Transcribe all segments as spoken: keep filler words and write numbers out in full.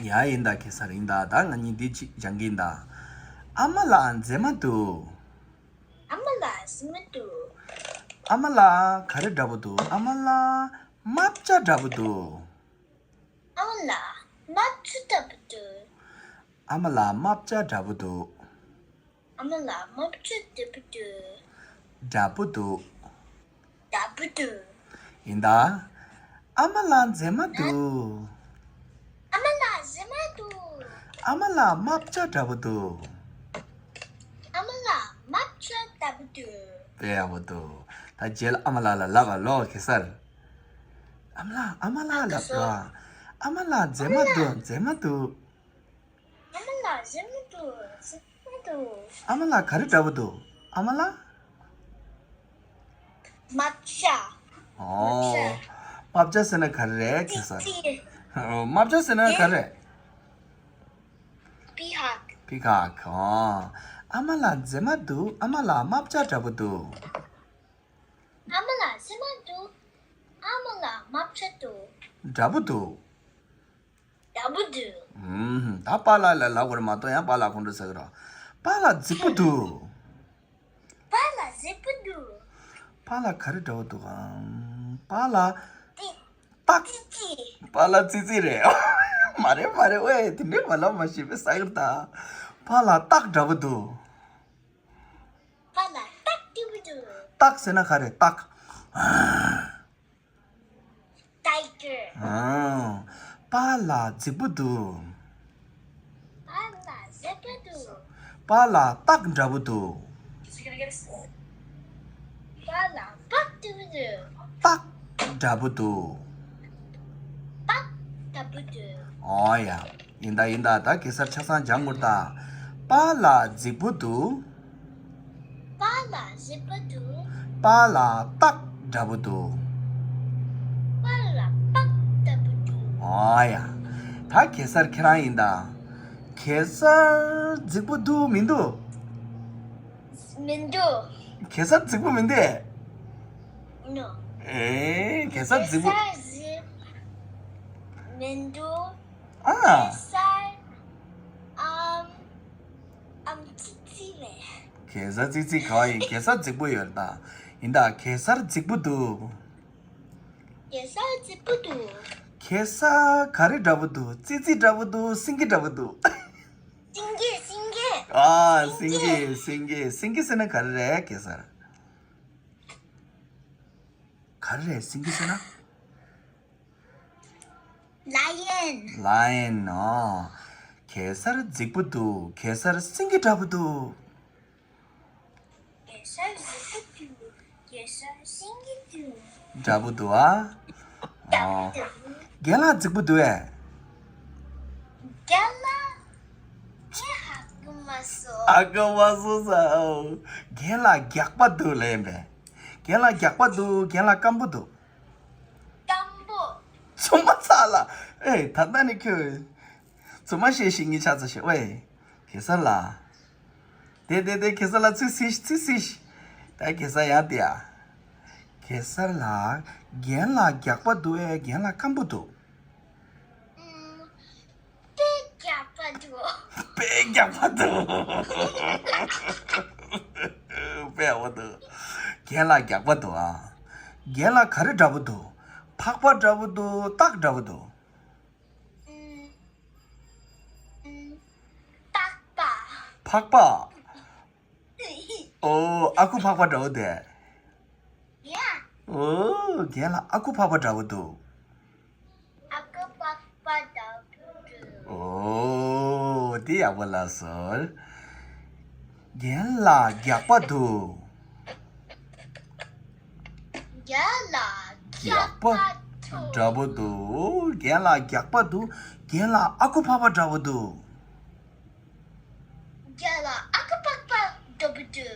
ཡ་ཡིན་ད་གེ་སར་ཡིན་ད། ད་ང་གཉིས་འདི་གཅིག་སྦྱང་གི་ཡིན་ད། ཨ་མ་ལགས་མཛེས་མ་འདུག་ཨ་མ་ལགས་མཛེས་མ་འདུག་ཨ་མ་ལགས་ག་རེ་འདྲ་པོ་འདུག་ཨ་མ་ལགས་རྨ་བྱ་འདྲ་པོ་འདུག་ཨ་མ་ལགས་རྨ་བྱ་འདྲ་པོ་འདུག་ཨ་མ་ལགས་རྨ་བྱ་འདྲ་པོ་འདུག་ཨ་མ་ལགས་རྨ་བྱ་འདྲ་པོ་འདུག་འདྲ་པོ་འདུག་འདྲ་པོ་འདུག་ཡིན་ད། ཨ་མ་ལགས་མཛེས་མ་འདུག་ཨ་མ་ལགས་མཛེས་མ་འདུག་ཨ་མ་ལགས་རྨ་བྱ་འདྲ་པོ་འདུག་ཨ་མ་ལགས་རྨ་བྱ་འདྲ་པོ་འདུག་དཔེ་ཡག་པོ་འདུག་ད་རྗེས་ལ་ཨ་མ་ལགས་ལ་ལབ་པ་ལོ་གེ་སར། ཨ་མ་ལགས་ཨ་མ་ལགས་ལབ་ར། ཨ་མ་ལགས་མཛེས་མ་འདུག་མཛེས་མ་འདུག་ཨ་མ་ལགས་མཛེས་མ་འདུག་མཛེས་མ་འདུག་ཨ་མ་ལགས་ག་རེ་འདྲ་པོ་འདུག་ཨ་མ་ལགས། རྨ་བྱ། ཨོ། རྨ་བྱ་ཟེར་ན་ག་རེ་རེད་གེ་སར། ཙི་ཙི། རྨ་བྱ་ཟེར་ན་ག་རེ་རེད། པི་ཧག་པི་ཧག་ཨོ། ཨ་མ་ལགས་མཛེས་མ་འདུག་ཨ་མ་ལགས་རྨ་བྱ་འདྲ་པོ་འདུག་ཨ་མ་ལགས་མཛེས་མ་འདུག་ཨ་མ་ལགས་རྨ་བྱ་འདུག་འདྲ་པོ་འདུག་འདྲ་པོ་འདུག་ཨུམ། ད་པཱ་ལགས་ལ་ལབ་དགོས་རེད་མ་གཏོགས་ཡང་པཱ་ལགས་ཁོང་ཁྲོ་ཟ་གི་རེད། པཱ་ལགས་རྫིག་པོ་འདུག་པཱ་ལགས་རྫིག་པོ་འདུག་པཱ་ལགས་ག་རེ་འདྲ་པོ་འདུག་ཨང་། པཱ་ལགས་ཏི་སྟག་ཙི་ཙི། པཱ་ལགས་ཙི་ཙི་རེད། མ་རེད་མ་རེད། ཝེ་དེ་འདྲས་མ་ལབ། མ་ཤེས་པའི་ས་ཡོད་ད། པཱ་ལགས་སྟག་འདྲ་པོ་འདུག་པཱ་ལགས་སྟག་འདྲ་པོ་འདུག་སྟག་ཟེར་ན་ག་རེ་སྟག Tiger། ཨང་། པཱ་ལགས་རྫིག་པོ་འདུག་པཱ་ལགས་རྫིག་པོ་འདུག་པཱ་ལགས་སྟག་འདྲ་པོ་འདུག་པཱ་ལགས་སྟག་འདྲ་པོ་འདུག་སྟག་འདྲ་པོ་འདུག་སྟག་འདྲ་པོ་འདུག་ཨོ་ཡ། ཡིན་ད་ཡིན་ད། ད་གེ་སར་ཆ་ཚང་སྦྱང་དགོས་ད། པཱ་ལགས་རྫིག་པོ་འདུག་པཱ་ལགས་རྫིག་པོ་འདུག་པཱ་ལགས་སྟག་འདྲ་པོ་འདུག་པཱ་ལགས་སྟག་འདྲ་པོ་འདུག་ཨོ་ཡ། ད་གེ་སར་ཁྱེད་རང་ཡིན་ད། གེ་སར་རྫིག་པོ་འདུག་མི་འདུག་མི་འདུག་གེ་སར་རྫིག་པོ་མི་འདུག No། ཨེ། གེ་སར་རྫིག་པོ། གེ་སར་རྫིག་མི་འདུག་ཨ། གེ་སར་ཨམ་ཨམ་ཙི་ཙི་རེད། གེ་སར་ཙི་ཙི་ག་བ་ཡིན། གེ་སར་རྫིག་པོ་ཡོད་ད། ཡིན་ད་གེ་སར་རྫིག་པོ་འདུག་གེ་སར་རྫིག་པོ་འདུག་གེ་སར་ག་རེ་འདྲ་པོ་འདུག་ཙི་ཙི་འདྲ་པོ་འདུག་སེང་གེ་འདྲ་པོ་འདུག་སེང་གེ་སེང་གེ་ཨ། སེང་གེ་སེང་གེ་སེང་གེ་ཟེར་ན་ག་རེ་རེད་གེ་སར། ག་རེ་རེད་སེང་གེ་ཟེར་ན། Lion། Lion ཨོ། གེ་སར་རྫིག་པོ་འདུག་གེ་སར་སེང་གེ་འདྲ་པོ་འདུག་གེ་སར་རྫིག་པོ་འདུག་གེ་སར་སེང་གེ་འདུག་འདྲ་པོ་འདུག་ཨ། ཨོ། རྒན་ལགས་རྫིག་པོ་འདུག་ཨེ། རྒན་ལགས་ངས་ཧ་གོ་མ་སོང་། ཧ་གོ་མ་སོང་ས། ཨོ། རྒན་ལགས་རྒྱགས་པ་འདུག་ལབ་ཡིན་པས། རྒན་ལགས་རྒྱགས་པ་འདུག་རྒན་ལགས་སྐམ་པོ་འདུག་སྐམ་པོ། ཚོང་པ་ཚ་ལ། ཨེ་ད་ལྟ་ནས་ཁྱོད། ཚོང་པ་བཤད་ཤེས་ངེས་ཆགས་ཚར་ཤག་ཝེ། གེ་སར་ལགས། དེ་དེ་དེ་གེ་སར་ལགས་ཚིག་སིཤ་ཚིག་སིཤ། ད་གེ་སར་ཡང་དེ་ཡ། གེ་སར་ལགས། རྒན་ལགས་རྒྱགས་པ་འདུག་ཨེ་རྒན་ལགས་སྐམ་པོ་འདུག་དཔེ་རྒྱགས་པ་འདུག་དཔེ་རྒྱགས་པ་འདུག་དཔེ་ཡག་པོ་འདུག་རྒན་ལགས་རྒྱགས་པ་འདུག་ཨ། རྒན་ལགས་ག་རེ་འདྲ་པོ་འདུག་ཕག་པ་འདྲ་པོ་འདུག་སྟག་འདྲ་པོ་འདུག་ཕག་པ། ཕག་པ། ཨོ། ཨ་ཁུ་ཕག་པ་འདྲ་པོ་དེ། ཡ། ཨོ། རྒན་ལགས་ཨ་ཁུ་ཕག་པ་འདྲ་པོ་འདུག་ཨ་ཁུ་ཕག་པ་འདྲ་པོ་འདུག་ཨོ། དེ་ཡག་པོ་ལབ་སོང་། རྒན་ལགས་རྒྱགས་པ་འདུག་རྒན་ལགས་རྒྱགས་པ་འདྲ་པོ་འདུག་རྒན་ལགས་རྒྱགས་པ་འདུག་རྒན་ལགས་ཨ་ཁུ་ཕག་པ་འདྲ་པོ་འདུག་རྒན་ལགས་ཨ་ཁུ་ཕག་པ་འདྲ་པོ་འདུག་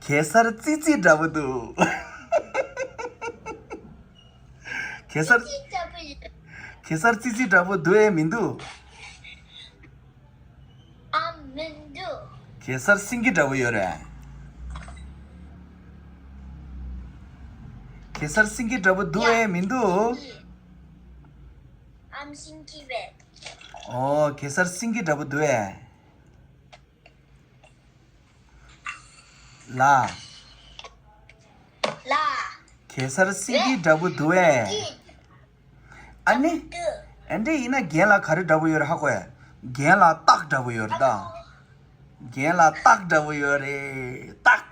གེ་སར་ཙི་ཙི་འདྲ་པོ་འདུག་གེ་སར། ཙི་ཙི་འདྲ་པོ་ཡོད། གེ་སར་ཙི་ཙི་འདྲ་པོ་འདུག་ཨེ་མི་འདུག་ཨ་མི་འདུག་གེ་སར་སེང་གེ་འདྲ་པོ་ཡོད་རེད། གེ་སར་སེང་གེ་འདྲ་པོ་འདུག་ཨེ་མི་འདུག་ཨ་ ཨམ་སེང་གེ་བས། ཨོ་གེ་སར་སེང་གེ་འདྲ་པོ་འདུག་ཨེ། ལ། ལ། གེ་སར་སེང་གེ་འདྲ་པོ་འདུག་ཨེ། ཨ་ནི། ཨ་འདྲ་ཡིན་ན་རྒན་ལགས་ག་རེ་འདྲ་པོ་ཡོད་རེད་ཧ་གོ་ཨེ། རྒན་ལགས་སྟག་འདྲ་པོ་ཡོད་རེད་ད། རྒན་ལགས་སྟག་འདྲ་པོ་ཡོད་རེད་སྟག